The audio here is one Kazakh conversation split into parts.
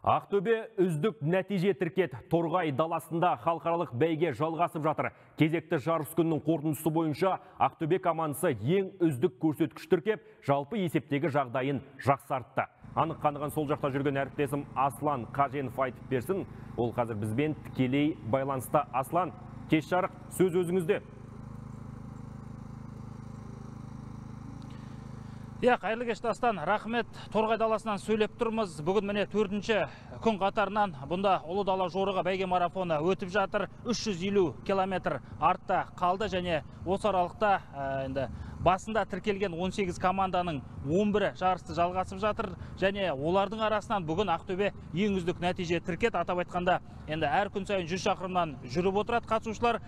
Ақтөбе үздік нәтиже тіркет. Торғай даласында халықаралық бәйге жалғасып жатыр. Кезекті жарыс күнінің қорытындысы бойынша Ақтөбе командасы ең үздік көрсеткіш тіркеп, жалпы есептегі жағдайын жақсартты. Анық қанығын сол жақта жүрген әріптесім Аслан Қаженов айтып берсін. Ол қазір бізбен тікелей байланыста. Аслан, кеш жарық, сөз өзіңізде. Иә, қайырлы кеш, Дастан, рахмет. Торғай даласынан сөйлеп тұрмыз. Бүгін міне 4-ші күн қатарынан бұнда Ұлы дала жорығы бәйге марафоны өтіп жатыр. 350 километр артта қалды және осы аралықта енді басында тіркелген 18 команданың 11-і жарысты жалғасып жатыр және олардың арасынан бүгін Ақтөбе ең үздік нәтиже тіркет. Атап айтқанда, енді әр күн сайын 100 шақырымнан жүріп отырады қатысушылар.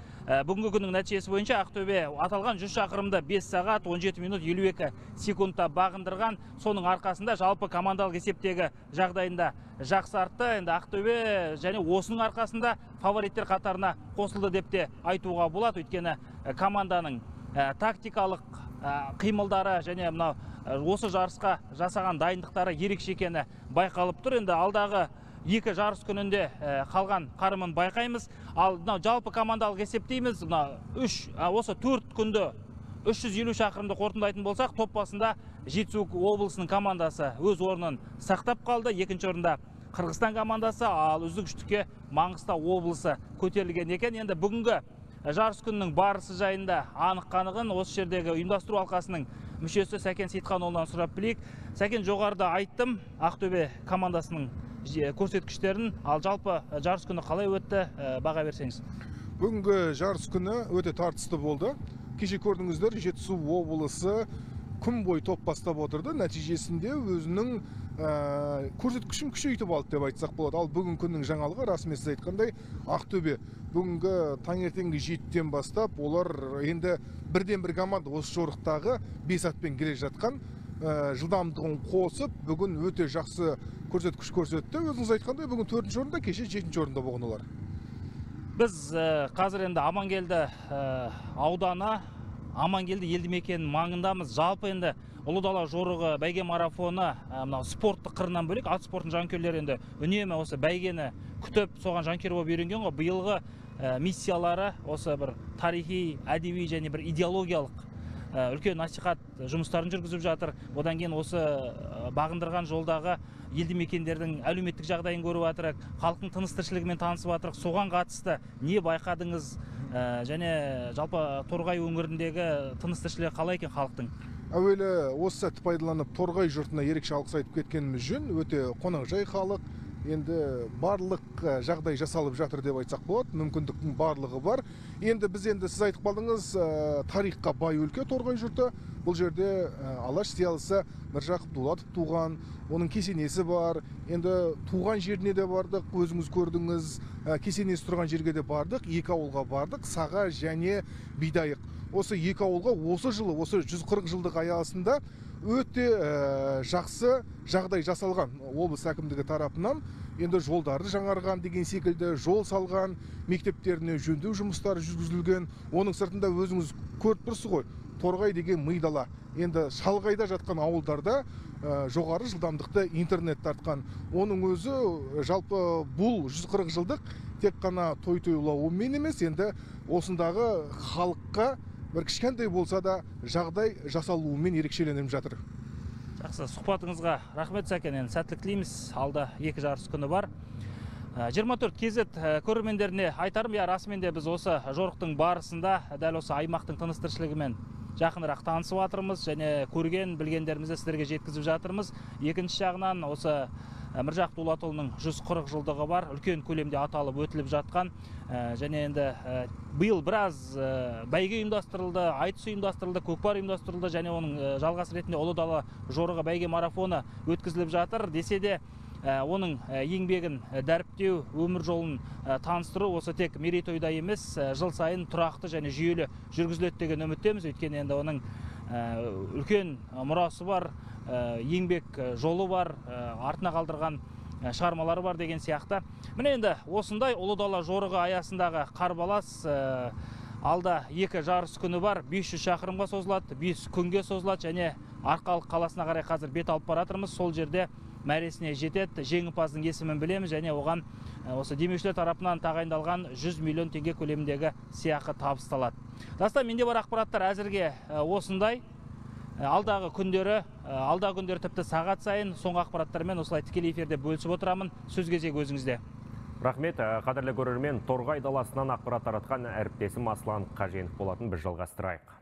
Бүгінгі күннің нәтижесі бойынша Ақтөбе аталған 100 шақырымды 5 сағат 17 минут 52 секундта бағындырған. Соның арқасында жалпы командалық есептегі жағдайында жақсартты. Енді Ақтөбе және осының арқасында фавориттер қатарына қосылды деп те айтуға болады. Өйткені команданың тактикалық қимылдары және мынау осы жарысқа жасаған дайындықтары ерекше екені байқалып тұр. Енді алдағы екі жарыс күнінде қалған қарымын байқаймыз. Ал мынау жалпы командалық есептейміз. Мынау осы 4 күнді 350 шақырымды қорытындылайтын болсақ, топ басында Жетісу облысының командасы өз орнын сақтап қалды. Екінші орында Қырғызстан командасы, ал үздік үштікке Маңғыстау облысы көтерілген екен. Енді бүгінгі жарыс күнінің барысы жайында анық қанығын осы жердегі ұйымдастыру алқасының мүшесі Сәкен Сейітханұлынан сұрап білейік. Сәкен, жоғарыда айттым Ақтөбе командасының көрсеткіштерін, ал жалпы жарыс күні қалай өтті, баға берсеңіз. Бүгінгі жарыс күні өте тартысты болды. Кеше көрдіңіздер, Жетісу облысы күн бойы топ бастап отырды. Нәтижесінде өзінің көрсеткішін күшейтіп алды деп айтсақ болады. Ал бүгін күннің жаңалығы, расымен сіз айтқандай, Ақтөбе бүгінгі таңертеңгі 7-тен бастап олар енді бірден бір команда осы жорықтағы 5 атпен келе жатқан, жылдамдығын қосып, бүгін өте жақсы көрсеткіш көрсетті. Өзіңіз айтқандай, бүгін 4-ші орында, кеше 7-ші орында болған олар. Біз қазір енді Амангелді ауданы, Амангелді елді мекенінің маңындамыз. Жалпы енді Ұлы дала жорығы бәйге марафоны мынау спорттық қырынан бөлек, ат спортының жанкүйерлері енді үнемі осы бәйгені күтіп, соған жанкүйер болып үйренген ғой. Биылғы миссиялары осы бір тарихи, әдеби және бір идеологиялық үлкен насихат жұмыстарын жүргізіп жатыр. Одан кейін осы бағындырған жолдағы елді мекендердің әлеуметтік жағдайын көріп жатырық, халықтың тыныс тіршілігімен танысып жатырық. Соған қатысты не байқадыңыз және жалпы Торғай өңіріндегі тыныс тіршілігі қалай екен халықтың? Әуелі осы сәтті пайдаланып Торғай жұртына ерекше алғыс айтып кеткеніміз жөн. Өте қонақжай халық, енді барлық жағдай жасалып жатыр деп айтсақ болады, мүмкіндіктің барлығы бар. Енді біз енді сіз айтып қалдыңыз, тарихқа бай өлке Торғай жұрты. Бұл жерде Алаш зиялысы Міржақып Дулатов туған, оның кесенесі бар. Енді туған жеріне де бардық, өзіңіз көрдіңіз, кесенесі тұрған жерге де бардық, екі ауылға бардық, Саға және Бидайық. Осы екі ауылға осы жылы, осы 140 жылдық аясында өте жақсы жағдай жасалған облыс әкімдігі тарапынан. Енді жолдарды жаңарған деген секілді, жол салған, мектептеріне жөндеу жұмыстары жүргізілген. Оның сыртында өзіңіз көріп тұрсыз ғой, Торғай деген ми дала. Енді шалғайда жатқан ауылдарда жоғары жылдамдықты интернет тартқан. Оның өзі жалпы бұл 140 жылдық тек қана той тойлауымен емес, енді осындағы халыққа бір кішкентай болса да жағдай жасалуымен ерекшеленіп жатыр. Жақсы, сұхбатыңызға рахмет, Сәкен. Енді сәттілік тілейміз. Алда екі жарыс күні бар. 24 KZ көрермендеріне айтарым, я расымен де біз осы жорықтың барысында дәл осы аймақтың тыныс тіршілігімен жақынырақ танысып жатырмыз және көрген білгендерімізді сіздерге жеткізіп жатырмыз. Екінші жағынан осы Міржақып Дулатұлының 140 жылдығы бар, үлкен көлемде аталып өтіліп жатқан. Және енді биыл біраз бәйге ұйымдастырылды, айтыс ұйымдастырылды, көкпар ұйымдастырылды және оның жалғасы ретінде Ұлы дала жорығы бәйге марафоны өткізіліп жатыр. Десе де оның еңбегін дәріптеу, өмір жолын таныстыру осы тек мерейтойда емес, жыл сайын тұрақты және жүйелі жүргізіледі деген үміттеміз. Өйткені енді оның үлкен мұрасы бар, еңбек жолы бар, артына қалдырған шығармалары бар деген сияқты. Міне енді осындай Ұлы дала жорығы аясындағы қарбалас алда екі жарыс күні бар, 500 шақырымға созылады, 5 күнге созылады және Арқалық қаласына қарай қазір бет алып баратырмыз. Сол жерде мәресіне жетеді. Жеңімпаздың есімін білеміз және оған осы демеушілер тарапынан тағайындалған 100 миллион теңге көлеміндегі сыйақы табысталады. Дастан, менде бар ақпараттар әзірге осындай. Алдағы күндері тіпті сағат сайын соңғы ақпараттармен осылай тікелей эфирде бөлісіп отырамын. Сөз кезегі өзіңізде. Рахмет, қадірлі көрермен, Торғай даласынан ақпарат таратқан әріптесім Аслан Қаженов болатын. Біз жалғастырайық.